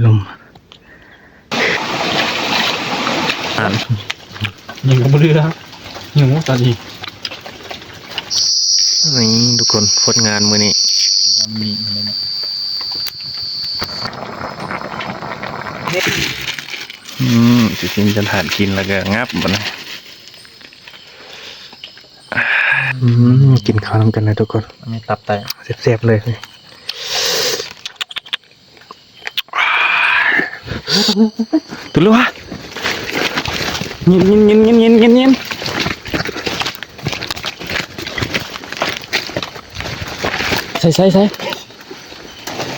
ລົມ ອ່ານ ຍັງບໍ່ເຫຼືອ ຫິວຕອນນີ້. ນີ້ທຸກຄົນ ຜົນງານມື້ນີ້ ອືມ ຊິກິນຈົນທານກິນແລ້ວກໍງັບບັດນີ້. ອືມ ກິນເຂົ້ານຳກັນນະທຸກຄົນ ອັນນີ້ຕັບໄຕ ແຊບໆເລີຍ. ຕຸລະວະ ຍິນ ຍິນ ຍິນ ຍິນ ຍິນ ຍິນ ຍິນ ໃສ ໃສ ໃສ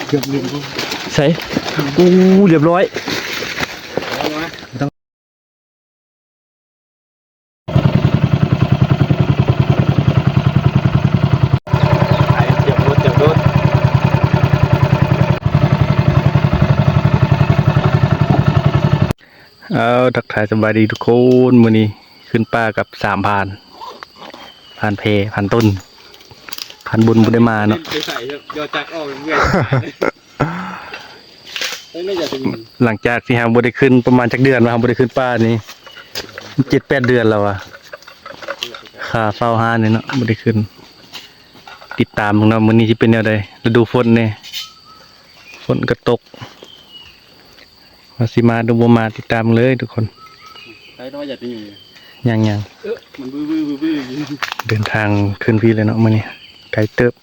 ເກືອບລືມ ໃສ ໂອ້ ລຽບຮ້ອຍ. ເອົາ ທັກທາຍສະບາຍດີທຸກຄົນ ມື້ນີ້ຂຶ້ນປ່າກັບສາມພານ ພານແພ ພານຕົ້ນ ພານບຸນບໍ່ໄດ້ມາເນາະ. ໄປໃສ ຢໍຈັກອອກເລື້ອຍ. ຫຼັງຈາກທີ່ເຮົາບໍ່ໄດ້ຂຶ້ນປະມານຈັກເດືອນ ເຮົາບໍ່ໄດ້ຂຶ້ນປ່ານີ້ ເຈັດແປດເດືອນແລ້ວວ່າ ຄາເຝົ້າຮ້ານນີ້ເນາະ ບໍ່ໄດ້ຂຶ້ນ. ຕິດຕາມເບິ່ງເນາະ ມື້ນີ້ຊິເປັນແນວໃດ ລະດູຝົນນີ້ ຝົນກໍຕົກ ວ່າຊິມາຫຼືບໍ່ມາ ຕິດຕາມເບິ່ງເລີຍທຸກຄົນ. ໄປເນາະ ຢ່າໄປຫຍຸ້ງ ຍັງໆ ເອີ ມັນວືໆໆໆ ເດີນທາງຂຶ້ນພີ້ເລີຍເນາະ ມື້ນີ້ໄກເຕີບ.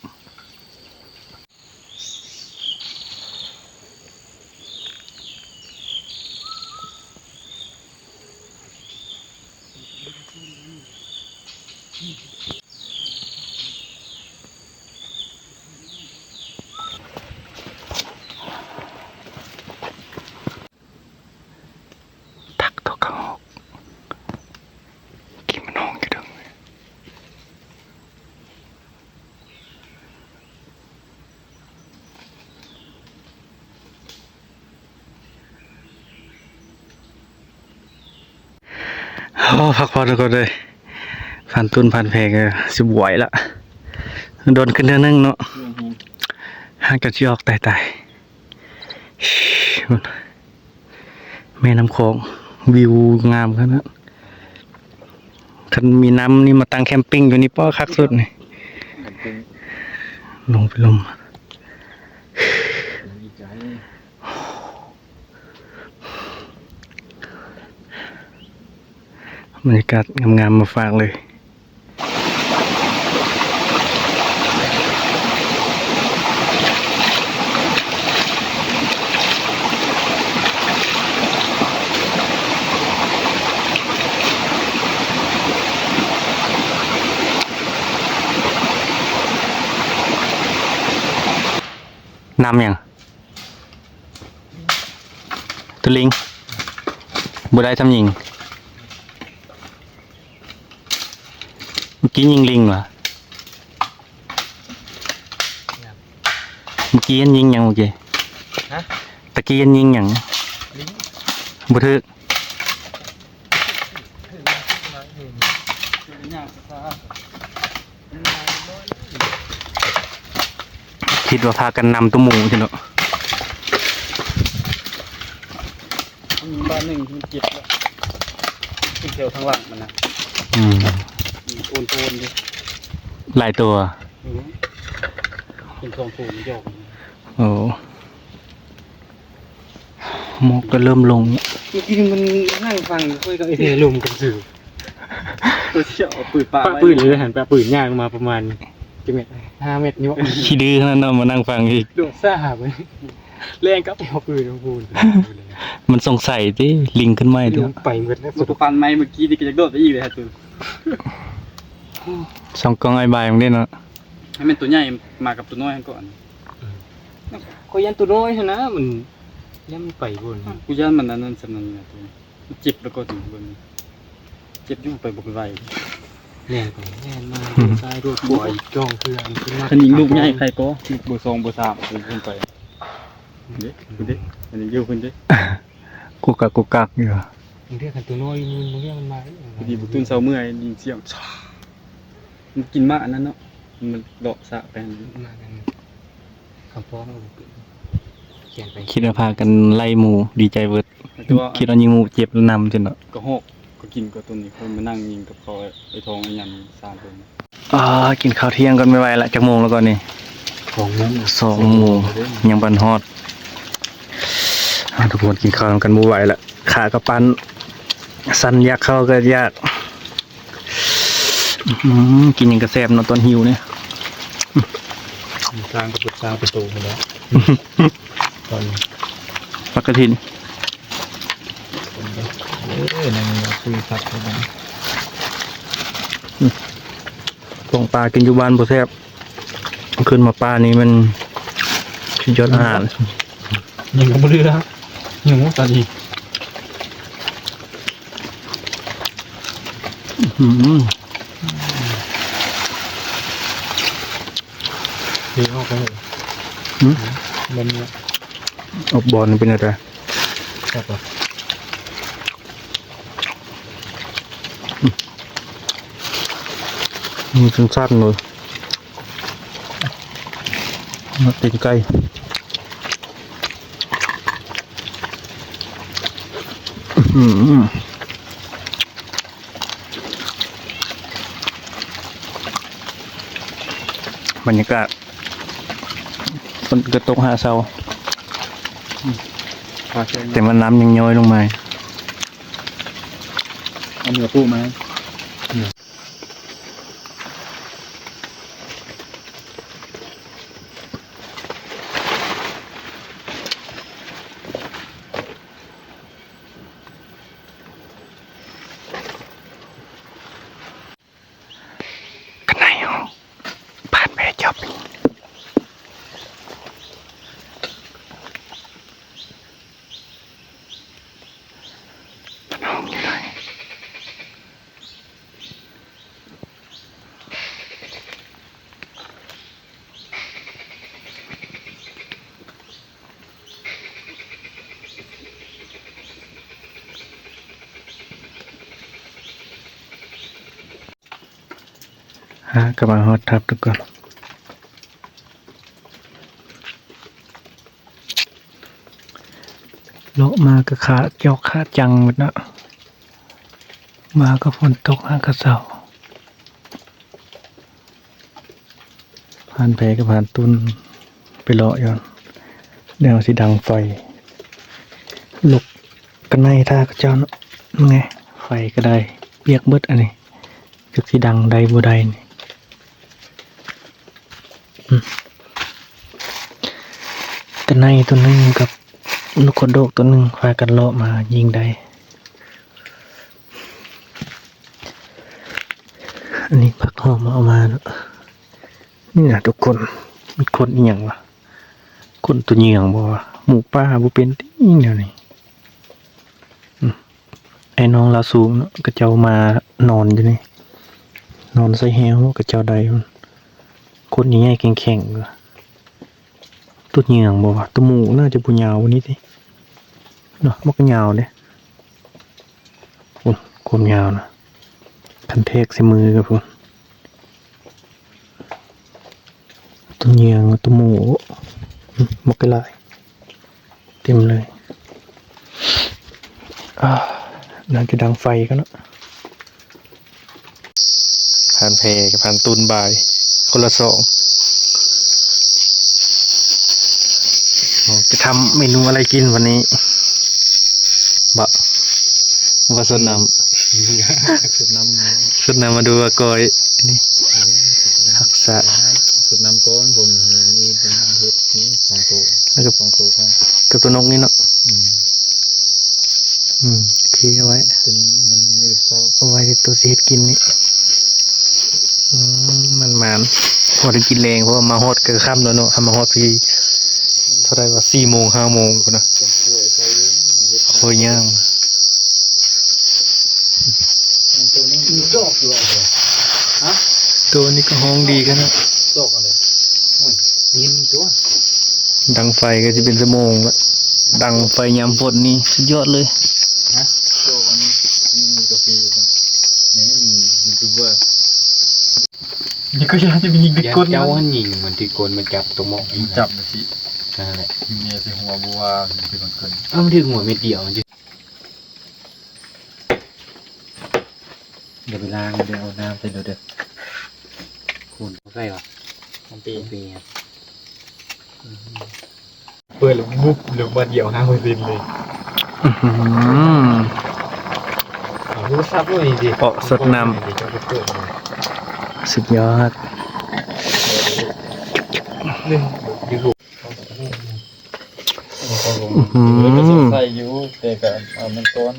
ຕັກຕົວເກົ່າ ກິນມັນຮ້ອງຢູ່ເທິງ. ໂອ້ ພັກຜ່ອນກ່ອນເດີ ພັນຕຸນພັນແພກໍຊິບໍ່ໄຫວລະ ດົນຂຶ້ນເທື່ອໜຶ່ງເນາະ ຫາກະຊິອອກ ຕາຍໆ. ແມ່ນ້ຳຂອງ ວິວງາມຂະໜາດ ຄັນມີນ້ຳນີ້ມາຕັ້ງແຄມປິງຢູ່ນີ້ ປ້ອ ຄັກສຸດນີ້ ລົງໄປລົມ ບັນຍາກາດງາມໆ ມາຝາກເລີຍ. ນ້ຳຫຍັງ? ໂຕລິງ ບໍ່ໄດ້ຊ່ຳຍິງ ເມື່ອກີ້ຍິງລິງຫວາ? ເມື່ອກີ້ຍິງຫຍັງເມື່ອກີ້? ຮະ? ຕະກີ້ຍິງຫຍັງ? ລິງ ບໍ່ຖືກ. ຄິດວ່າພາກັນນຳໂຕໝູຊີ້ເນາະ. ມັນມີບາດໜຶ່ງທີ່ມັນເຈັບແລ້ວ ເປັນແຖວທາງຫຼັງມັນນະ. ອືມ ໂອນໂທນຢູ່ ຫຼາຍຕົວ. ອືມ ເປັນສອງໂທນຢອກ. ໂອ້. ໝອກກໍເລີ່ມລົງ. ເມື່ອກີ້ມັນນັ່ງຟັງຂ້ອຍກັບໄອ້ເພລົມກັນຊື່. ໂຕຊິເອົາປືນປະ ປະປືນເລີຍຫັ້ນ ປະປືນຍ່າງມາປະມານຈັກແມັດ ຫ້າແມັດນີ້ບໍ? ຂີ້ດື້ຂະໜາດນັ້ນ ມານັ່ງຟັງອີກ. ໂດດຊາບເລີຍ ແລ່ນກັບໄປເອົາປືນຂອງພຸ້ນ. ມັນສົງໄສຕິ ລິງຂຶ້ນໃໝ່ຕິ. ໄປໝົດແລ້ວ ອຸປະກອນໃໝ່ເມື່ອກີ້ນີ້ກໍຢາກໂດດໄປອີກເລີຍຫັ້ນ. ສອງກ້ອງອ້າຍບາຍມັນເດ້ເນາະ. ໃຫ້ແມ່ນໂຕໃຫຍ່ມາກັບໂຕນ້ອຍຫັ້ນກ່ອນ. ອືມ ຂ້ອຍຢ້ານໂຕນ້ອຍຫັ້ນນະ ມັນ ຢ້ານມັນໄປພຸ້ນ. ກູຢ້ານມັນອັນນັ້ນສ່ຳນັ້ນນະ ມັນເຈັບແລ້ວກໍເບິ່ງ ເຈັບຢູ່ໄປບໍ່ໄຫວ. ແລ່ນໄປແລ່ນມາ ອືມ ຊ້າຍໂດດຂວາອີກ ຈ້ອງເທື່ອ. ຄັນຍິງລູກໃຫຍ່ໃຄກໍ ລູກເບີສອງເບີສາມຂຶ້ນໄປເດ້ ເດ້ ອັນນີ້ຢູ່ເພິ່ນເດ້ ກຸກກັກກຸກກັກຢູ່. ບາງເທື່ອຄັນໂຕນ້ອຍມັນ ບາງເທື່ອມັນມາເດ້. ພໍດີບຸກຕຸນເຊົາເມື່ອຍ ໄດ້ຍິນສຽງ ມັນກິນໝາກອັນນັ້ນເນາະ ມັນເລາະສະໄປຫັ້ນ ມາກັນ ຄຳຟ້ອງເອົາບໍ່ເປັນ. ຄິດວ່າພາກັນໄລ່ໝູ ດີໃຈເບີດ ແຕ່ວ່າ ຄິດວ່າຍິງໝູເຈັບນຳຊັ້ນເນາະ ກະຮອກກະກິນກະຕົນນີ້ ເພິ່ນມານັ່ງຍິງກັບເຂົາ ໄອ້ທອງໄອ້ຫຍັງສາມຄົນ. ອາ ກິນເຂົ້າທ່ຽງກ່ອນ ບໍ່ໄຫວລະ ຈັກໂມງແລ້ວກ່ອນນີ້? ສອງໂມງ ສອງໂມງ ຍັງບໍ່ທັນຮອດ. ອາ ທຸກຄົນ ກິນເຂົ້ານຳກັນບໍ່ໄຫວລະ ຂາກະປັ່ນ ສັ່ນ ຢາກເຂົ້າກະຢາກ. ອືມ ກິນຫຍັງກະແຊບເນາະ ຕອນຫິວນີ້. ສ້າງກະເປີດສ້າງປະຕູພຸ້ນແຫຼະ ຕອນນີ້ ຜັກກະຖິນ ເອີ ນັ່ງຄຸຍພັກກັນ. ອືມ ຕົ້ມປາກິນຢູ່ບ້ານບໍ່ແຊບ ຂຶ້ນມາປ່ານີ້ມັນສຸດຍອດອາຫານ ຍັງບໍ່ເຫຼືອ ຫິວຕອນນີ້. ອືມ ດີເນາະ ຫືມ ແບບນີ້ ອົບບ່ອນເປັນແນວໃດ? ແຊບບໍ່? ອືມ ມັນສັ້ນໆເລີຍ ມັນຕີນໄກ່. ອືມ ບັນຍາກາດ ຝົນກະຕົກຫາເຊົ້າ ແຕ່ວ່ານ້ຳຍັງຍ້ອຍລົງມາ ເອົາເມືອປູກມາ. ຫາກະມາຮອດທັບທຸກຄົນ ເລາະມາກະຂາຈອກຂາຈັງໝົດເນາະ ມາກະຝົນຕົກຫາກະເຊົາ. ຜ່ານແພກັບຜ່ານຕຸນໄປເລາະຢູ່ ແນວຊິດັງໄຟ ຫຼົກກະໄນຖ້າເຂົາເຈົ້າເນາະ ແນ່ ໄຟກະໄດ້ປຽກເບິດອັນນີ້ ຈັກຊິດັງໄດ້ບໍ່ໄດ້ນີ້. ອືມ ກະໄນໂຕໜຶ່ງກັບນົກຂົນໂດກໂຕໜຶ່ງ ພາກັນເລາະມາຍິງໄດ້. ອັນນີ້ຜັກຫອມເອົາມາເນາະ ນີ້ນະທຸກຄົນ ມັນຂົນອີ່ຫຍັງວະ? ຂົນໂຕເຫຍື່ອງບໍ່ວະ? ໝູປ່າບໍ່ເປັນຕິແນວນີ້. ອືມ ໄອ້ນ້ອງລາວສູງເນາະ ເຂົາເຈົ້າມານອນຢູ່ນີ້ ນອນໃສ່ແຮ້ວ ເຂົາເຈົ້າໄດ້ ຂົນໃຫຍ່ໆແຂງໆ ໂຕເຫຍື່ອງບໍ່ວະ? ໂຕໝູໜ້າຈະບໍ່ຍາວປານນີ້ຕິເນາະ ມັນກະຍາວເດ້. ໂອ້ ໂຄດຍາວນະ ຄັນແທກໃສ່ມືກະພຸ້ນ ໂຕເຫຍື່ອງ ໂຕໝູ ໝົດກະຫຼາຍ ເຕັມເລີຍ. ອາ ໜ້າຈະດັງໄຟກ່ອນເນາະ. ຜ່ານແພກັບຜ່ານຕຸນບາຍ ຄົນລະສອງ. ຈະທຳເມນູອະໄລກິນວັນນີ້? ບໍ່ ບໍ່ ສົດນ້ຳ ສົດນ້ຳ ສົດນ້ຳ ມາດູວ່າກ້ອຍນີ້ ຮັກສາ ສົດນ້ຳກ່ອນ ຜົມມີເຮັດນີ້ສອງໂຕ ແລ້ວກະສອງໂຕກັບໂຕນົກນີ້ເນາະ. ອືມ ອືມ ໂອເຄ ເອົາໄວ້ ໂຕນີ້ມັນມື້ເຊົ້າ ເອົາໄວ້ໂຕຊິເຮັດກິນນີ້. ອືມ ມັນໝານ ພໍໄດ້ກິນແລງ ເພາະວ່າມາຮອດກະຄ່ຳແລ້ວເນາະ ເຮົາມາຮອດພີ້ເທົ່າໃດວະ ສີ່ໂມງ ຫ້າໂມງພຸ້ນນະ ໂອ້ຍ ຍ່າງ ໂຕນີ້ກະຮ້ອງດີຂະໜາດ ດັງໄຟກະຊິເປັນຊົ່ວໂມງລະ ດັງໄຟຍາມຝົນນີ້ສຸດຍອດເລີຍ. ນີ້ກະຢາກຈະໄປຍິງຕິດກົ້ນ ເຈົ້າຫັ້ນຍິງມັນຕິດກົ້ນ ມັນຈັບຕົວໝໍ້ ຈັບຈັ່ງຊີ້ ນັ້ນແຫຼະ ແມ່ໃສ່ຫົວບໍ່ວ່າ ມັນເປັນມັນຂຶ້ນ ເອົາ ມັນຖືກຫົວເມັດດຽວ ມັນຈະ ດຽວໄປລ້າງ ດຽວເອົານ້ຳໃສ່ໂລດເດີ ຄູນໃສ່ຫວາ ມັນຕີ ມັນຕີ ເປີດແລ້ວວຸບ ລົງມາດຽວ ຫ້າເປີເຊັນເລີຍ ອື ເອົາໂທລະສັບໜ້ອຍນີ້ ເພາະສົດນ້ຳ ສຸດຍອດ ອື ໃສ່ຢູ່ ແຕ່ກໍເອົາມັນກ່ອນ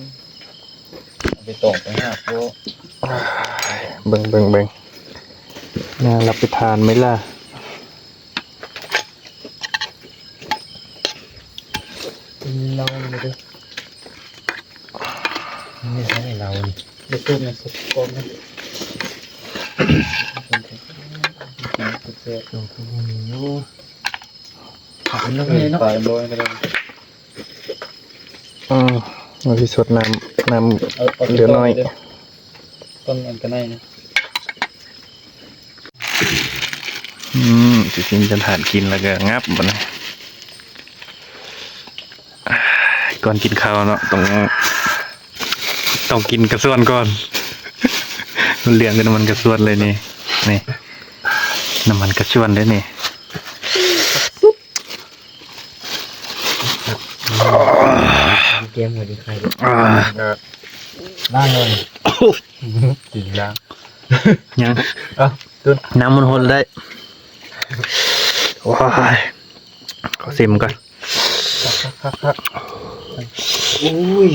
ເອົາໄປຕອງໄປຫາກ ເບິ່ງ ເບິ່ງ ເບິ່ງ ໜ້າຮັບປະທານໄໝລະ? ເຫຼົ້າເດີ ນີ້ໃສ່ເຫຼົ້ານີ້ ໄດ້ຕົ້ມໃນສະກ້ອນ ແຊບຢູ່ ເອົາເອົາເອົາ ອື ເອົາທີ່ສົດນ້ຳ ນ້ຳເຫຼືອໜ້ອຍ ຕົ້ນອັນກະໄນນະ ອື ຊິກິນຈົນທານກິນແລ້ວກໍງັບບັດນີ້ ກ່ອນກິນເຂົ້າເນາະ ຕ້ອງ ຕ້ອງກິນກະຊວນກ່ອນ ມັນເຫຼືອງຄືນ້ຳມັນກະຊວນເລີຍນີ້ ນີ້ ນ້ຳມັນກະຊວນເດ້ນີ້. ແກມກໍດີ ໄຂ່ ອ່າ ລ້າງເລີຍ ກິນລ້າງ ຍັງ ເອົ້າ ຕຸ້ນ ນ້ຳມັນຫົດໄດ້ ໂອ້ຍ ຂໍຊິມກ່ອນ ຄັກໆໆ ໂອ້ຍ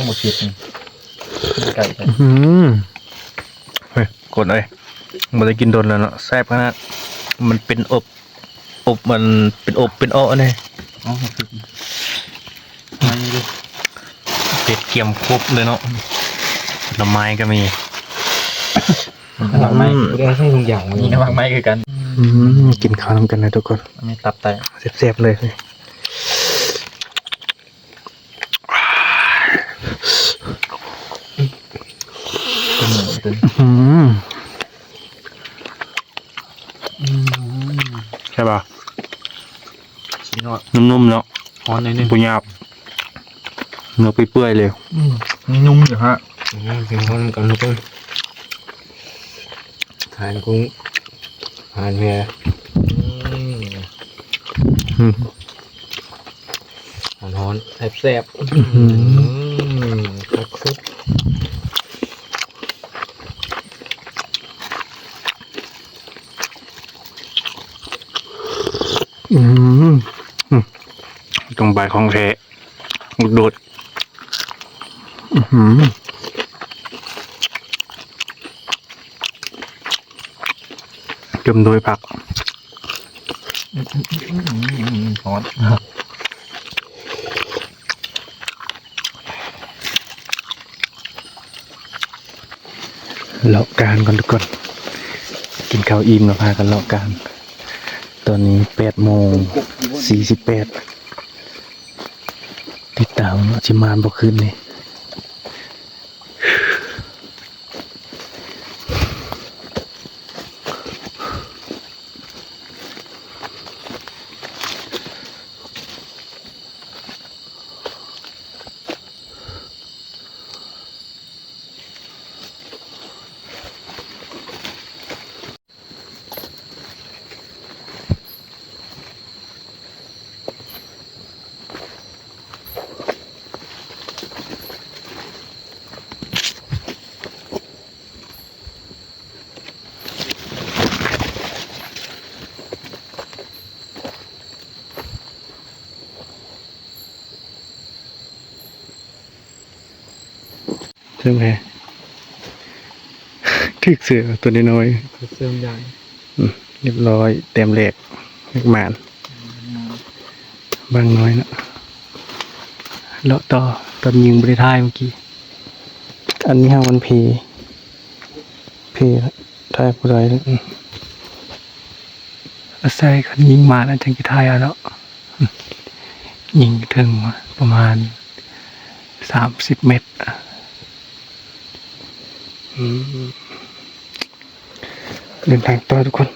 ບໍ່ເຜັດນີ້ ໄກ່ ອື ເຮີ້ຍ ຄົນເອີຍ ບໍ່ໄດ້ກິນດົນແລ້ວເນາະ ແຊບຂະໜາດ ມັນເປັນອົບ ອົບ ມັນເປັນອົບເປັນເອາະແດ່ ເອົາ ເຜັດກຽມຄົບເລີຍເນາະ ຜົນໄມ້ກໍມີ ຜົນໄມ້ ອືມ ບໍ່ໄດ້ໃສ່ທຸກຢ່າງ ມີນ້ຳໝາກໄມ້ຄືກັນ ອືມ ກິນເຂົ້ານຳກັນນະທຸກຄົນ ມີຕັບໄຕ ແຊບໆເລີຍ. ອືມ ອືມ ແຊບບໍ່? ສຸດຍອດ ນຸ້ມໆເນາະ ຮ້ອນໜ້ອຍໜຶ່ງ ບໍ່ຫຍາບ ເນື້ອເປື່ອຍໆເລີຍ ອືມ ນຸ້ມຢູ່ຮະ ອືມ ກິນພ້ອມກັນທຸກຄົນ ທານກຸ້ງ ທານແພ ອືມ ອືມ ຮ້ອນໆ ແຊບໆ ອືມ ຄັກສຸດ ອືມ ອືມ ຕ້ອງໃບຂອງແທ້ ລູກໂດດ ອືມ ເຕີມໂດຍຜັກ ອືມ ຮ້ອນ ເລາະກາງກ່ອນທຸກຄົນ ກິນເຂົ້າອີ່ມແລ້ວພາກັນເລາະກາງ ຕອນນີ້ແປດໂມງສີ່ສິບແປດ ຕິດຕາມເນາະ ຊິມານບໍ່ຄືນນີ້. ເຊິ່ງແຮ ຖືກເສືອຕົວນ້ອຍໆ ເສີມຢ່າງ ອືມ ຮຽບຮ້ອຍ ແຕ້ມແລກ ແລກໝານ ບາງນ້ອຍເນາະ ເລາະຕໍ່ ຕອນຍິງບໍ່ໄດ້ຖ່າຍເມື່ອກີ້ ອັນນີ້ຫາມັນເພ ເພ ຖ່າຍບໍ່ໄດ້ ອືມ ອາໄສຄັນຍິງມາແລ້ວຈັ່ງຊິຖ່າຍເອົາເນາະ. ຍິງເຖິງປະມານສາມສິບແມັດ ອືມ ເດີນທາງຕໍ່ທຸກຄົນ.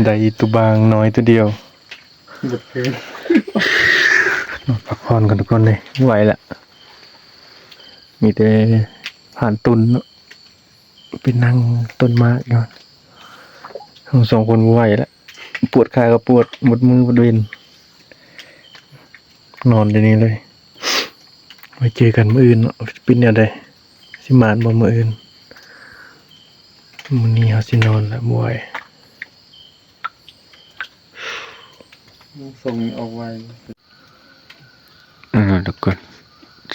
ໄດ້ຢູ່ໂຕບາງນ້ອຍໂຕດຽວ. ເບິດຄືນ. ນອນພັກຜ່ອນກ່ອນທຸກຄົນເລີຍ ບໍ່ໄຫວລະ. ມີແຕ່ພານຕຸນເນາະ ໄປນັ່ງຕົ້ນໝາກຢູ່. ເຮົາສອງຄົນບໍ່ໄຫວລະ ປວດຂາກໍປວດ ໝົດມື້ໝົດເວັນ. ນອນຢູ່ນີ້ເລີຍ. ໄວ້ເຈີກັນມື້ອື່ນເນາະ ເປັນແນວໃດ ຊິໝານບໍ່ມື້ອື່ນ. ມື້ນີ້ເຮົາຊິນອນລະ ບໍ່ໄຫວ. ສົ່ງອອກໄວ. ເອີ ທຸກຄົນ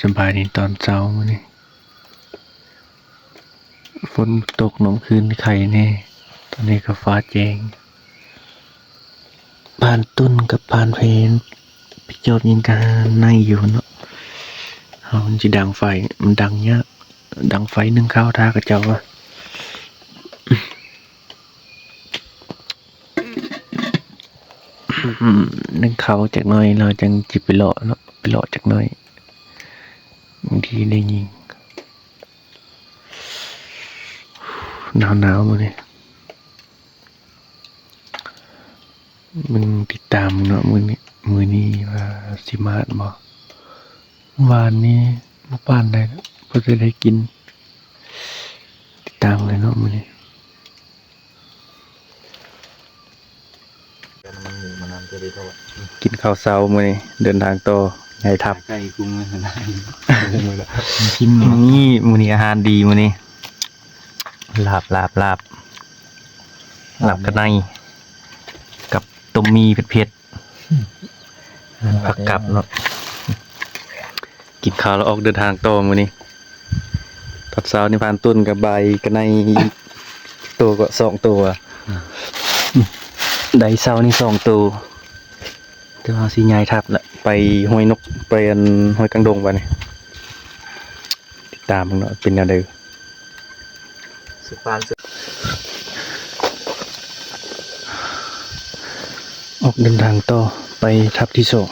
ສະບາຍດີຕອນເຊົ້າມື້ນີ້. ຝົນຕົກເນາະ ຄືນໄຄແດ່. ຕອນນີ້ກໍຟ້າແຈ້ງ. ພານຕຸນກັບພານເພນໄປຈອບຍິງກະໄນຢູ່ເນາະ. ເຮົາມັນຊິດັງໄຟ ມັນດັງຍາກ ດັງໄຟໜຶ້ງເຂົ້າຖ້າເຂົາເຈົ້າວ່າ. ອືມ ໜຶ້ງເຂົ້າຈັກໜ້ອຍ ລາວຈັ່ງຊິໄປເລາະເນາະ ໄປເລາະຈັກໜ້ອຍ ບາງທີໄດ້ຍິງ. ໜາວໆ ມື້ນີ້ ມັນຕິດຕາມເນາະ ມື້ນີ້ ມື້ນີ້ວ່າຊິມາດບໍ່. ວານນີ້ບໍ່ປານໃດ ພໍຈະໄດ້ກິນ. ຕິດຕາມເລີຍເນາະມື້ນີ້. ກິນເຂົ້າເຊົ້າມື້ນີ້ ເດີນທາງຕໍ່ ໃຫຍ່ທັບ. ໄກ່ກຸ້ງ ນີ້ ມື້ນີ້ອາຫານດີມື້ນີ້ ລາບ ລາບ ລາບ ລາບກະໄນ ກັບຕົ້ມໝີ່ເຜັດໆ. ອືມ ຜັກກັບເນາະ ກິນເຂົ້າແລ້ວອອກເດີນທາງຕໍ່ມື້ນີ້. ຕອນເຊົ້ານີ້ພານຕຸນກັບບາຍກະໄນ ໂຕກໍສອງໂຕ ອືມ ໄດ້ເຊົ້ານີ້ສອງໂຕ ແຕ່ວ່າເຮົາຊິຍ້າຍທັບລະ ໄປຫ້ວຍນົກ ໄປອັນຫ້ວຍກາງດົງບາດນີ້. ຕິດຕາມເບິ່ງເນາະ ເປັນແນວໃດ. ອອກເດີນທາງຕໍ່ໄປທັບທີສອງ.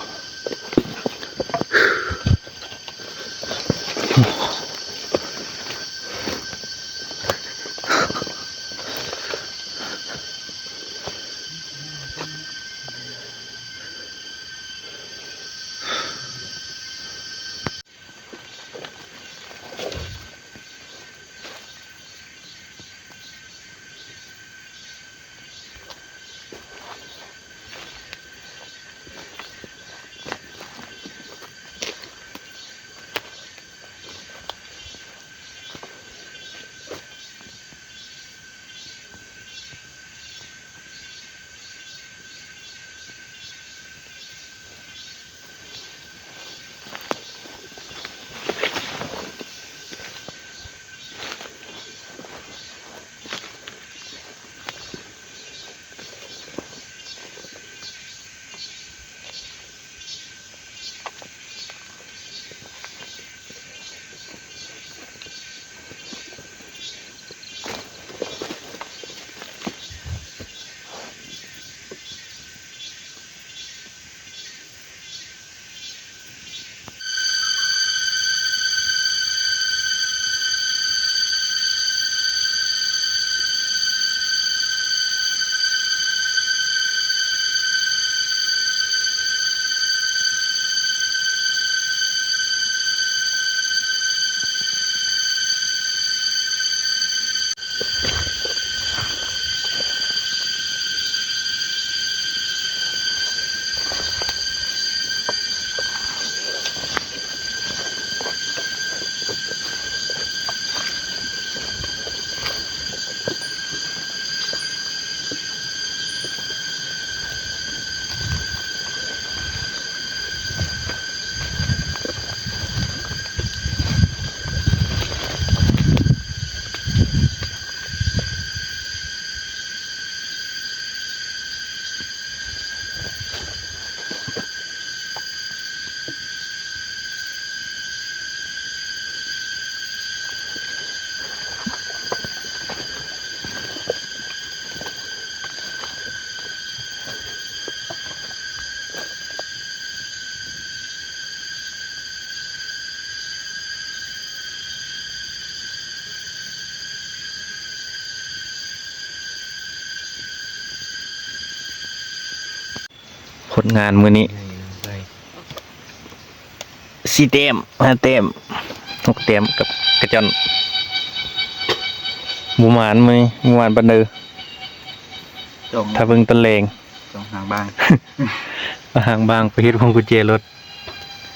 ຜົນງານມື້ນີ້ ສີ່ແຕ້ມ ຫ້າແຕ້ມ ຫົກແຕ້ມກັບກະຈອນ. ບໍ່ໝານມື້ນີ້ ບໍ່ໝານປານໃດ. ຈ້ອງ ຖ້າເບິ່ງຕອນແລງ ຈ້ອງຫາງບາງ ເອົາຫາງບາງໄປເຮັດພວງກຸນແຈລົດ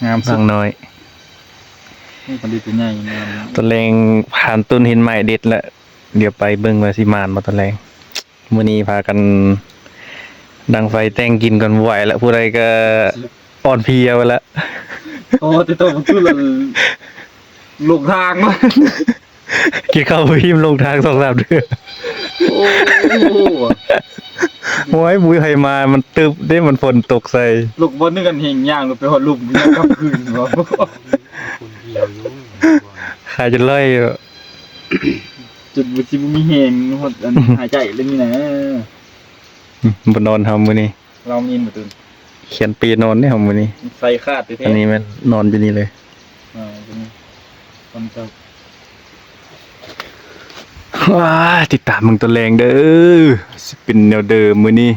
ງາມສຸດ ບາງນ້ອຍ. ໂອ້ ຄັນໄດ້ຕົວໃຫຍ່ງາມເນາະ. ຕອນແລງຜ່ານຕົ້ນເຫັນໄມ້ເດັດແລ້ວ ດຽວໄປເບິ່ງວ່າຊິໝານບໍ່ຕອນແລງ. ມື້ນີ້ພາກັນດັງໄຟແຕ່ງກິນກ່ອນ ບໍ່ໄຫວແລ້ວ ຜູ້ໃດກໍອ່ອນເພຍໄປແລ້ວ. ໂອ້ ແຕ່ຕ້ອງຄືລົງທາງມາ ກິນເຂົ້າບໍ່ອີ່ມ ລົງທາງສອງສາມເທື່ອ. ໂອ້ ໂອ້ຍ ບໍ່ມີໃຜມາ ມັນຕຶບເດ້ ມັນຝົນຕົກໃສ່. ລົງບ່ອນໜຶ່ງ ອັນແຮງຍ່າງລົງໄປຮອດລຸ່ມ ຍ່າງກັບຄືນບໍ? ຂາຈົນລອຍຢູ່ ຈົນບໍ່ ຊິບໍ່ມີແຮງຮອດອັນຫາຍໃຈເລີຍນີ້ນະ. ອືມ ບໍ່ນອນເຮົາມື້ນີ້ ລາວມີນບໍ່ຕື່ນ ຂຽນເປນອນເດ້ເຮົາມື້ນີ້ ໃສ່ຂາດແທ້ໆ. ອັນນີ້ແມ່ນນອນຢູ່ນີ້ເລີຍ ອ່າ ຕົວນີ້ ຕອນເຊົ້າ. ວ້າ ຕິດຕາມເບິ່ງຕອນແລງເດີ້ ຊິເປັນແນວໃດມື້ນີ້.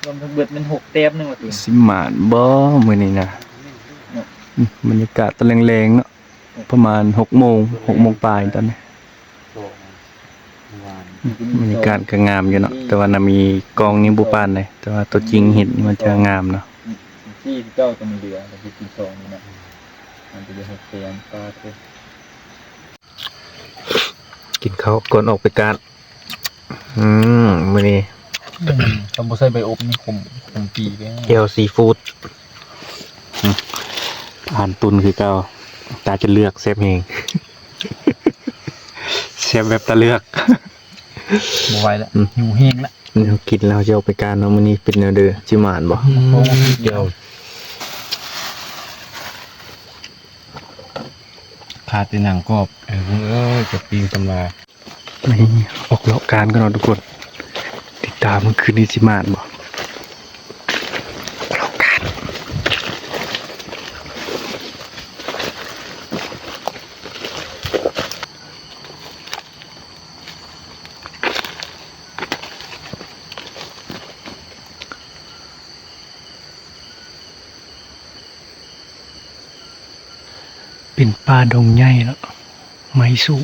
ລວມທັງເບິດແມ່ນຫົກແຕ້ມໜຶ່ງວ່າຕື່ນ ຊິໝານບໍ່ມື້ນີ້ນະ. ອືມ ບັນຍາກາດຕອນແລງໆເນາະ ປະມານຫົກໂມງ ຫົກໂມງປາຍຕອນນີ້. ບັນຍາກາດກໍງາມຢູ່ເນາະ ແຕ່ວ່ານະມີກ້ອງນີ້ບໍ່ປານໃດ ແຕ່ວ່າຕົວຈິງເຫັນມັນຈະງາມເນາະ. ອືມ ສີ່ເຈົ້າຕົວເຫຼືອ ເຮັດກິນສອງນີ້ນະ ມັນຈະໄດ້ຫົກແສນປາດເດ້. ກິນເຂົ້າກ່ອນອອກໄປການ. ອືມ ມື້ນີ້ ອືມ ຄັນບໍ່ໃສ່ໃບອົບນີ້ຂົມ ຂົມປີເດ້. ແຈ່ວຊີຟູດ ອືມ ອາຫານຕຸນຄືເກົ່າ ຕາຈະເລືອກ ແຊບແຮງ ແຊບແບບຕາເລືອກ. ບໍ່ໄຫວແລ້ວ ອືມ ຫິວແຮງແລ້ວ. ກິນແລ້ວຈະອອກໄປການເນາະ ມື້ນີ້ເປັນແນວໃດ ຊິໝານບໍ່? ອືມ ແຈ່ວ ຂາດແຕ່ໜັງກອບ. ເອີ ເອີ ຈະປີ້ງຕຳລາ. ນີ້ ອອກເລາະການກ່ອນເນາະທຸກຄົນ ຕິດຕາມວ່າຄືນນີ້ຊິໝານບໍ່. ອອກເລາະການ. ເປັນປ່າດົງໃຫຍ່ເນາະ ໄມ້ສູງ.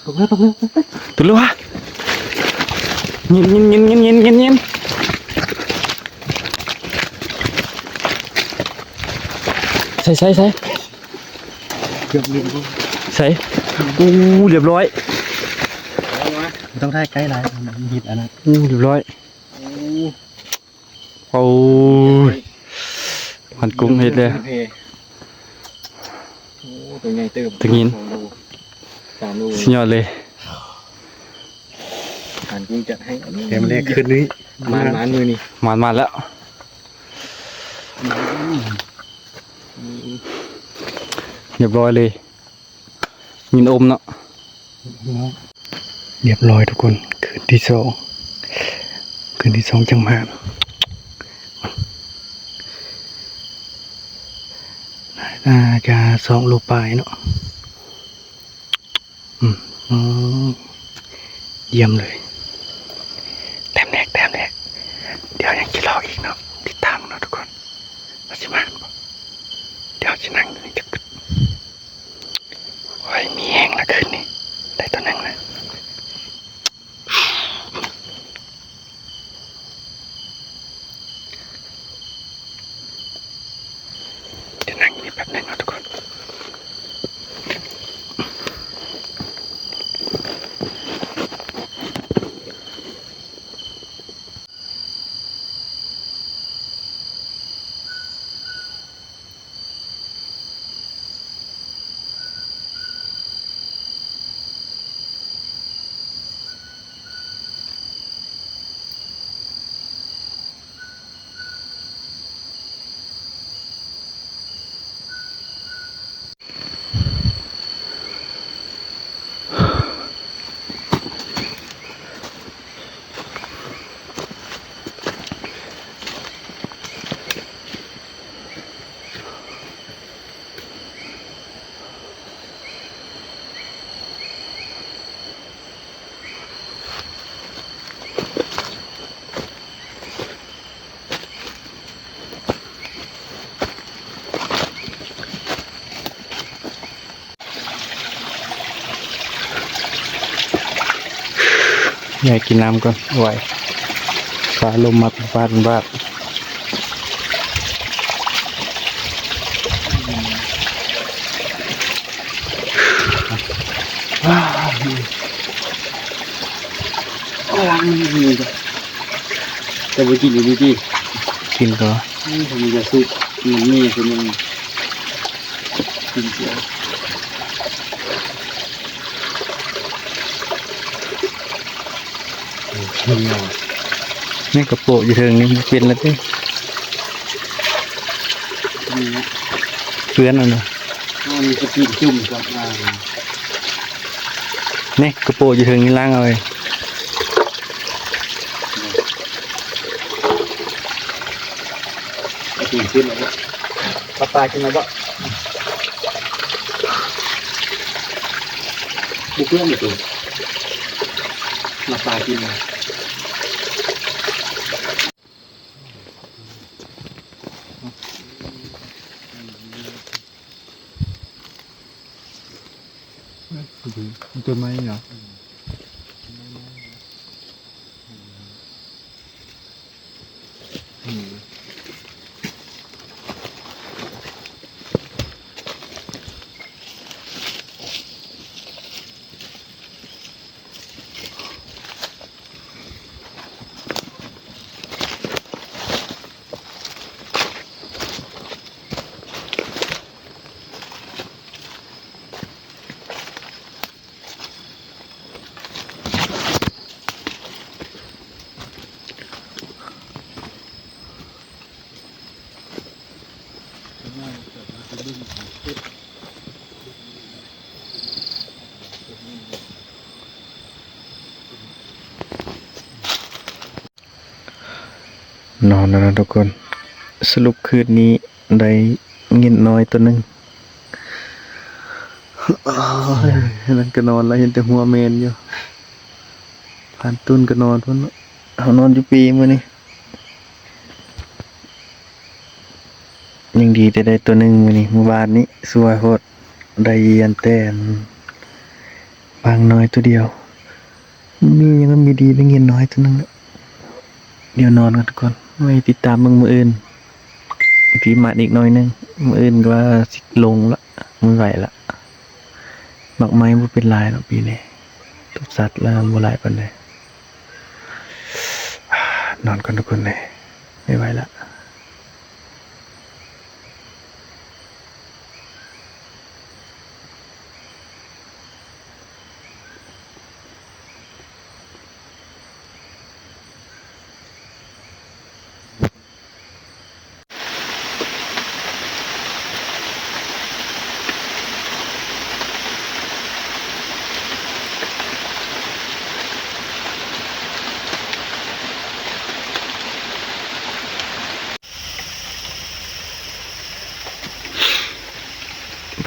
ຕົກແລ້ວ ຕົກແລ້ວ ຕົກແລ້ວ ຕົກແລ້ວຫວາ. ຍິນ ຍິນ ຍິນ ຍິນ ຍິນ ຍິນ ຍິນ. ໃສ ໃສ ໃສ ເກືອບລືມ ໃສ. ໂອ້ ລຽບຮ້ອຍ ບໍ່ຕ້ອງຖ່າຍໃກ້ຫຼາຍ ມັນເຫັນອັນນັ້ນ. ໂອ້ ລຽບຮ້ອຍ. ໂອ້ ໂອ້ຍ ພັນກຸ້ງເຮັດແລ້ວ. ໂອ້ ຕົວໃຫຍ່ເຕີບ ຕົວຍິນ ສອງໂລ ສາມໂລ ສຸດຍອດເລີຍ. ພັນກຸ້ງຈັດໃຫ້ ແຕ້ມແລກຄືນນີ້ ມານ ມານມື້ນີ້ ມານ ມານແລ້ວ. ອືມ ອືມ ລຽບຮ້ອຍເລີຍ. ຍິນອົມເນາະ ລຽບຮ້ອຍທຸກຄົນ ຄືນທີສອງ ຄືນທີສອງຈັ່ງມາ ໜ້າຈະສອງໂລປາຍເນາະ. ອືມ ອືມ ຢ້ຽມເລີຍ ແຕ້ມແລກ ແຕ້ມແລກ. ດຽວຍັງກິນເຫຼົ້າອີກເນາະ ຕິດຕາມເນາະທຸກຄົນ ວ່າຊິມານບໍ່. ດຽວຊິນັ່ງຢູ່ນີ້ຈັກ ໂອ້ຍ ມີແຮງລະຄືນນີ້ ໄດ້ຕົວໜຶ່ງລະ. ດຽວນັ່ງຢູ່ນີ້ແປັບໜຶ່ງເນາະທຸກຄົນ. ຍາຍກິນນ້ຳກ່ອນ ໂອ້ຍ ຟ້າລົມມາເປັນບາດເປັນບາດ. ແຕ່ບໍ່ກິນຢູ່ນີ້ຕິ? ກິນກໍ ນີ້ ມີແຕ່ຊຸບ ມີ ມີ ຄື ກິນເສຍ. ນີ້ກະໂປະຢູ່ເທິງນີ້ ມັນເປັນແລ້ວຕິ ເປື້ອນແລ້ວນະ. ມັນຈະກິນຈຸ່ມກັບ ນີ້ກະໂປະຢູ່ເທິງນີ້ ລ້າງເອົາເລີຍ. ກິນຂຶ້ນແລ້ວບໍ່? ປາປາກິນແລ້ວບໍ່? ບໍ່ເປື້ອນເລີຍໂຕ ມາປາກິນແລ້ວ. ຕົ້ນໄມ້ເນາະ. ນອນແລ້ວນະທຸກຄົນ. ສະຫຼຸບຄືນນີ້ໄດ້ເຫງັນນ້ອຍໂຕໜຶ່ງ. ໂອ້ຍ ນັ້ນກະນອນລະ ເຫັນແຕ່ຫົວແມ່ນຢູ່. ບານຕຸນກະນອນພຸ້ນເນາະ. ເຮົານອນຢູ່ປີມື້ນີ້. ຍັງດີແຕ່ໄດ້ໂຕໜຶ່ງມື້ນີ້. ມື້ວານນີ້ສວຍໂພດ ໄດ້ເຫງັນແຕ່ ບາງນ້ອຍໂຕດຽວ. ມີຫຍັງມີດີໄດ້ເຫງັນນ້ອຍໂຕໜຶ່ງ. ດຽວນອນກ່ອນທຸກຄົນ ໄວ້ຕິດຕາມເບິ່ງມື້ອື່ນ. ທີ່ມາອີກໜ້ອຍໜຶ່ງ ມື້ອື່ນກະວ່າຊິລົງລະ ບໍ່ໄຫວລະ. ໝາກໄມ້ບໍ່ເປັນຫຼາຍດອກປີນີ້ ຕົກສັດລະບໍ່ຫຼາຍປານໃດ. ນອນກ່ອນທຸກຄົນເອີຍ ບໍ່ໄຫວລະ.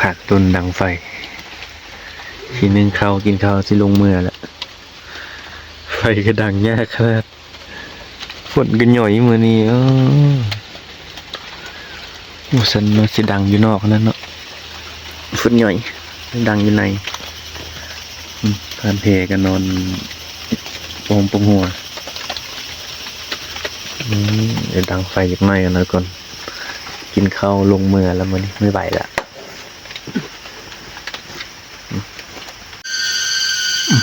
ພາກຕົ້ນດັງໄຟ ຊິໜຶ້ງເຂົ້າ ກິນເຂົ້າ ຊິລົງເມືອລະ. ໄຟກະດັງຍາກຂະໜາດ. ຝົນກະຫຍ້ອຍມື້ນີ້. ເອີ ບໍ່ຊັ້ນມັນຊິດັງຢູ່ນອກຫັ້ນແຫຼະເນາະ. ຝົນຫຍ້ອຍ ດັງຢູ່ໃນ. ອືມ ທ່ານແພກະນອນປົມຫົວ. ອືມ ດຽວດັງໄຟຈັກໜ້ອຍກ່ອນ ທຸກຄົນ. ກິນເຂົ້າລົງເມືອລະມື້ນີ້ ບໍ່ໄຫວລະ.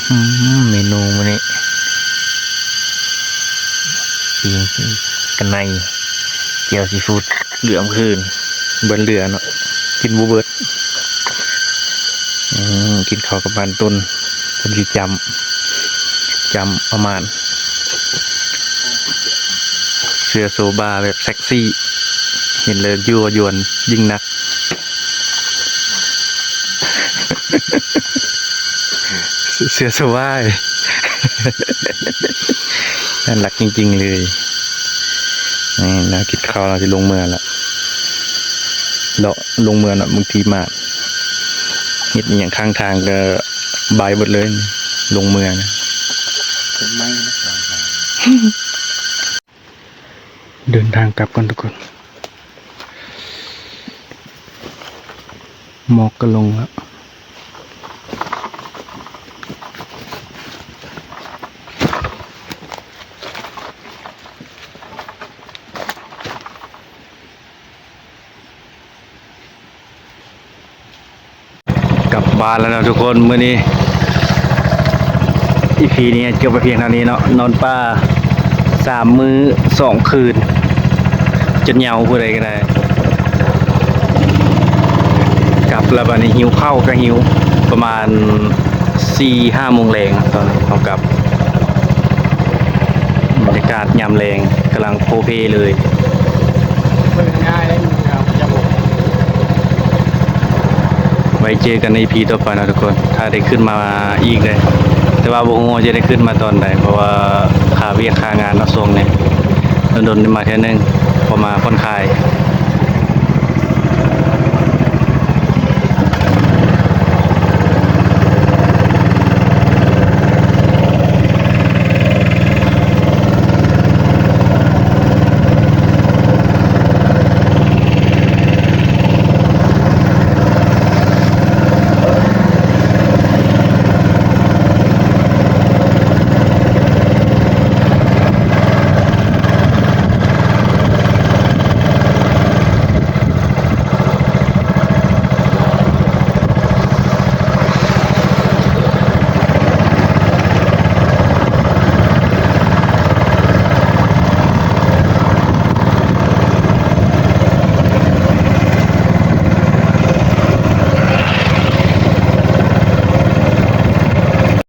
ອືມ ເມນູມື້ນີ້ ປີ້ງກະໄນ ແຈ່ວຊີຟູດ ເຫຼືອມຄືນ ເບິດເຫຼືອເນາະ ກິນບໍ່ເບິດ. ອືມ ກິນເຂົ້າກັບບານຕົ້ນ ເພິ່ນຊິຈ້ຳ ຈ້ຳປະມານ ເສື້ອໂຊບາແບບເຊັກຊີ ເຫັນແລ້ວຍົວຍວນຍິ່ງນັກ. ເສື້ອສະຫວາຍ ໜ້າລັກຈິງໆເລີຍ. ນີ້ນະ ກິນເຂົ້າລະຊິລົງເມືອລະ ເລາະລົງເມືອນະ. ບາງທີມາເຮັດອີ່ຫຍັງຂ້າງທາງກະບາຍເບິດເລີຍ ລົງເມືອນະ. ເດີນທາງກັບກ່ອນທຸກຄົນ ໝອກກະລົງແລ້ວ. ປາແລ້ວເນາະທຸກຄົນ ມື້ນີ້ ອີພີນີ້ຈົບໄປພຽງເທົ່ານີ້ເນາະ ນອນປ່າສາມມື້ສອງຄືນ ຈົນເຫງົາຜູ້ໃດກໍໄດ້ ກັບແລ້ວບາດນີ້ ຫິວເຂົ້າກໍຫິວ ປະມານສີ່ຫ້າໂມງແລງຕອນເຮົາກັບ ບັນຍາກາດຍາມແລງກຳລັງໂພເພເລີຍ. ໄວ້ເຈີກັນໃນອີພີຕໍ່ໄປເນາະທຸກຄົນ ຖ້າໄດ້ຂຶ້ນມາອີກເດ້ ແຕ່ວ່າບໍ່ຮູ້ວ່າຈະໄດ້ຂຶ້ນມາຕອນໃດ ເພາະວ່າຄາວຽກຄາງານເນາະ ຊ່ວງນີ້ດົນໆໄດ້ມາເທື່ອໜຶ່ງ ພໍມາຜ່ອນຄາຍ.